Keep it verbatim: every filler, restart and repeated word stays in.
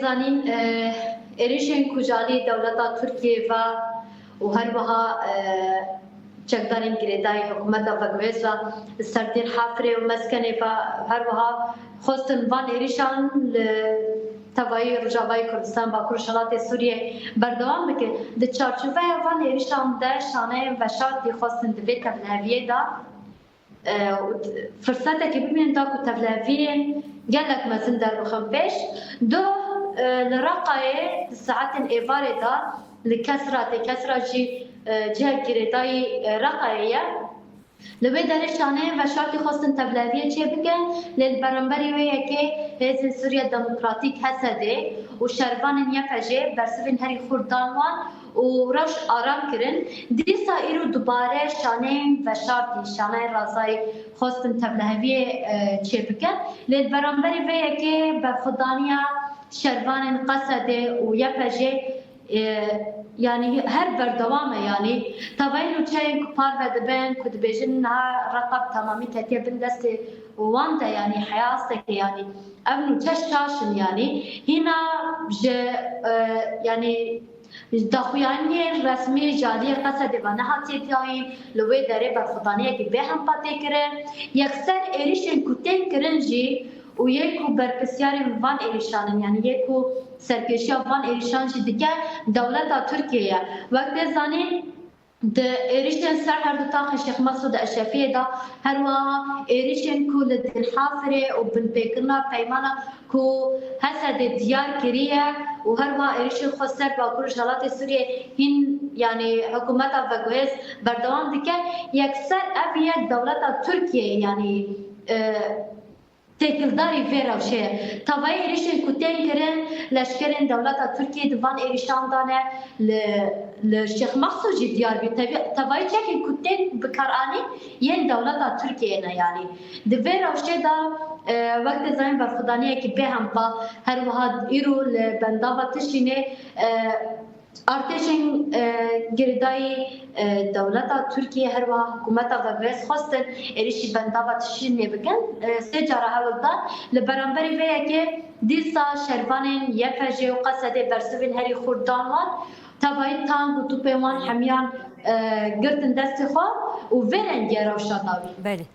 Zanîn, e, êrîşên ku ji alî dewleta Tirkiyê ve û her wiha, e, çekdarên girêdayî hikûmeta veguhêz ve li ser Dêr Hafirê û Meskenê ve her wiha xwestin van êrîşan li tevayî Rojavayê Kurdistan, Bakur Rojhilatê Sûriyê berdewam bikin. Di çarçoveya van êrîşan de şaneyên veşartî xwestin di vê tevliheviyê de e, û t-, firsetekê bimînin da ku tevliheviyên gelek mezin derbixin pêş. Doh, e, li Reqayê di saetên êvarê de li Kesra tê, Kesra jî, e, cihek girêdayî, e, Reqayê ye. Li wê derê şaneyên veşartî xwestin tevliheviyê çêbikin, lê li beramberî wê yekê hêzên Sûriya Demokratîk, H S D, û şervanên Y P G bersivên herî xurt dan wan û rewş aram kirin. Dîsa îro dubare şaneyên veşartî, şaneyên razayî xwestin tevliheviyê, e, çêbikin. Lê li beramberî vê yekê berxwedaniya şervanên Qesedê û Y P G, e, yanî her berdewam e, yanî tevayî nûçeyên ku parve dibin, ku dibêjin niha Reqa bi temamî ketiye bin destê wan de, yanî heya asteke, yanî ev nûçe şaş in, yanî hîna ji, e, yanî daxuyaniyên resmî ji aliyê Qesedê ve nehatiye diyayîn, li wê derê berxwedaniyekî bêhempa tê kirin. Yekser êrîşên ku tên kirin jî û yê ku berpirsyarên van êrîşan in, yanî yê ku serkêşiya van êrîşan jî dike dewleta Tirkiyê ye. Wek tê zanîn, di êrîşên ser her du taxên Şêx Mesûd Eşrefiyê de, her wiha êrîşên ku li Dêrhafirê û binpêkirina peymana ku H S D diyar kiriye û her wiha êrîşên xwe ser Bakur Rojhilatê Sûriyê hîn, yanî hikûmeta veguhêz berdewam dike, yekser ev yek dewleta Tirkiyeyê, yanî, e, têkildarî vê rewşê ye. Tevayî êrîşên ku tên kirin, leşkerên dewleta Tirkiyê di van êrîşan de ne, li, li Şêx Mesûd jî diyar bî. Tevî-, tevayî çekên ku tên bikaranîn yên dewleta Tirkiyeyê ne, yanî. Di vê rewşê de, e, wek tê zanîn berxwedaniyekî bêhempa, her wiha îro li bendava Tişînê, e, artêşên, e, girêdayî, e, dewleta Tirkiyê, her wiha hikûmeta veguhêz xwestin êrîşî bendava Tişînê bikin. E, sê cara hewl dan. Li beramberî vê yekê dîsa şervanên Y P G û Qesedê bersivên herî xurt dan wan. Tevayî tank û tûpên wan hemiyan, e, girtin destê xwe û vê rengî ye rewşa dawî. Belê.